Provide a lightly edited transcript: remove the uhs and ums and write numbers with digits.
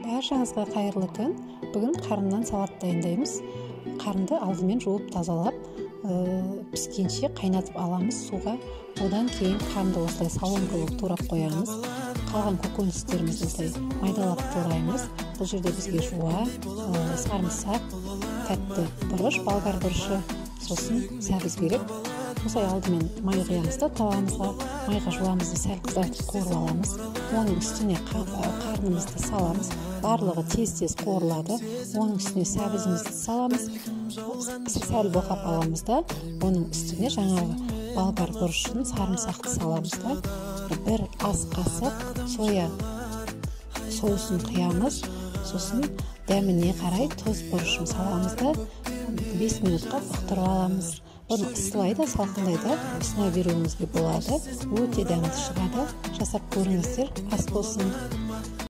Баршаңызға қайырлы күн. Бүгін қарыннан салат дайындаймыз. Қарынды алдымен жуып тазалап, піскенше қайнатып аламыз суға. Одан кейін қарынды осылай соломка қылып турап қоямыз. Қалған көкөністерімізді осылай майдалап тураймыз. Бұл жерде бізге жуа, сарымсақ, тәтті бұрыш, болгар бұрышы, сосын сәбіз керек. Осылай алдымен май құямыз да табамызға, майға жуамызды сәл қызартып қуырып аламыз. Оның үстіне қарнымызды саламыз. Барлығы тез-тез қуырылады. Оның үстіне сәбізімізді саламыз. Сәл боқап аламыз да, оның үстіне жаңағы болгар бұрышын, сарымсақты саламыз да, бір ас қасық соя соусын құямыз. Сосын дәміне қарай тұз, бұрышын саламыз да, 5 минутқа бұқтырып аламыз. Бұны ысылай да, салқындай да ұсына беруіңізге болады. Өте дәмді шығады. Жасап көріңіздер. Ас болсын.